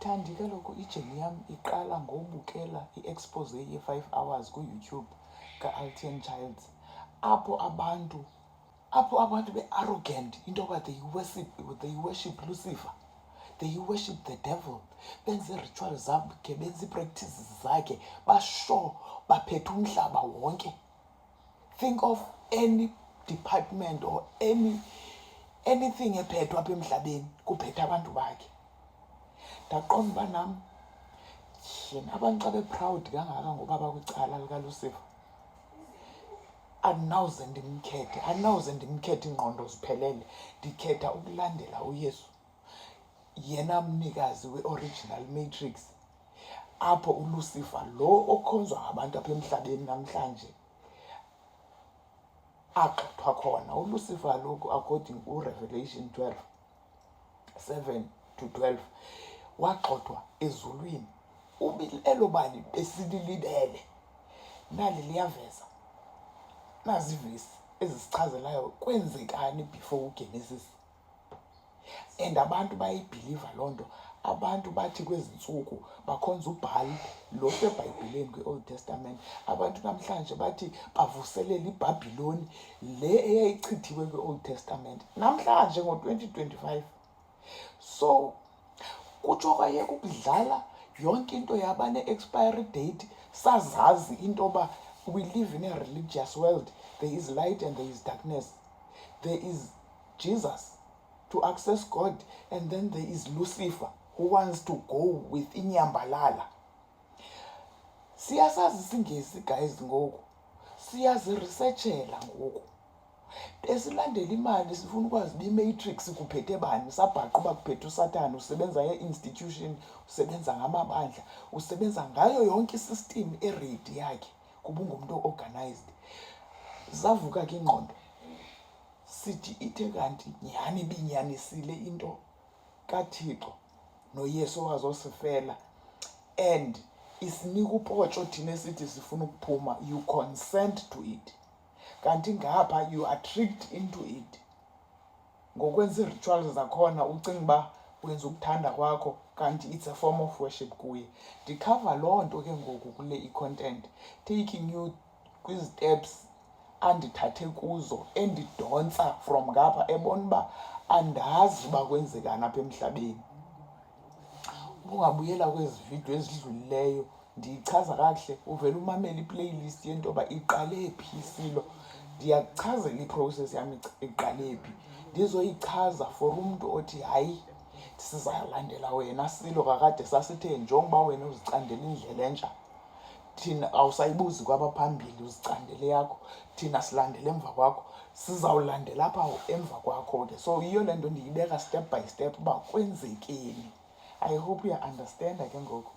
Thandi, kaloku i-journey yam iqala ngobukela i-expose ye-5 hours kuYouTube ka-Alton Childs, apho abantu be-arrogant into yoba they worship Lucifer, they worship the devil, benze ii-rituals zakhe, benze ii-practices zakhe, basho baphethe umhlaba wonke. Think of any department or anything ephethwe apha emhlabeni, kuphethe abantu bakhe. Ndaqonda uba nam, tyhini, abantu xa be-proud kangaka ngoba bakwicala likaLucifer, andinawuze ndimkhethe, andinawuze ndimkhethe iingqondo ziphelele. Ndikhetha ukulandela uYesu, yena mnikazi we-original matrix, apho uLucifer lo okhonzwa ngabantu apha emhlabeni namhlanje agxothwa khona. ULucifer lokhu, according kuRevelation 12:7 to 12, wagxothwa ezulwini. Elo bali besililibele, nali liyaveza. Nazi ivesi ezisichazelayo kwenzekani before uGenesis, and abantu bayibhiliva loo nto. Abantu bathi kwezi ntsuku bakhonza uBhali lo sebhayibhileni kwi-Old Testament. Abantu namhlanje bathi bavuselela iBhabhiloni le eyayichithiwe kwi-Old Testament namhlanje ngo-2025. So kutsho kwayeka ukudlala yonke into yaba ne-expiry date. Sazazi into yoba we live in a religious world. There is light and there is darkness. There is Jesus to access God, and then there is Lucifer who wants to go with inyambalala. Siyasazi isiNgesi, guys, ngoku siyaziresetshela. Ngoku besilandela imali, sifuna ukwazi uba imatrix kuphethe bani. Sabhaqa uba kuphethe uSathane. Usebenza nge-institution, usebenza ngamabandla, usebenza ngayo yonke i-system e-ready yakhe kuba ungumntu o-organized. Zavuka ke ingqondo, sithi ithe kanti nyhani ibinyanisile into kaThixo noYesu owazosifela, and isinika upotsho thina esithi sifuna ukuphuma. You consent to it, kanti ngapha you are tricked into it ngokwenza ii-rituals zakhona, ucinga uba wenza ukuthanda kwakho, kanti it's a form of worship kuye. Ndikhava loo nto ke ngoku kule i-content, taking you kwizi-steps andithathe kuzo, endidontsa from ngapha, ebona uba andazi uba kwenzekani apha emhlabeni. Ubungabuyela kwezi vidiyo ezidlulileyo, ndiyichaza kakuhle. Uvele umamele i-playlist yento yoba iqale phi isilo. Ndiyakuchazela i-process yam iqale phi. Ndizoyichaza for umntu othi, "Hayi, sizalandela wena silo." Kakade sasithe njengoba wena uzicandela indlela entsha, thina awusayibuzi kwabaphambili, uzicandele yakho, thina silandele emva kwakho, sizawulandela apha emva kwakho ke. So yiyo le nto ndiyibeka step by step uba kwenzekeni. I hope uya-understanda ke ngoku.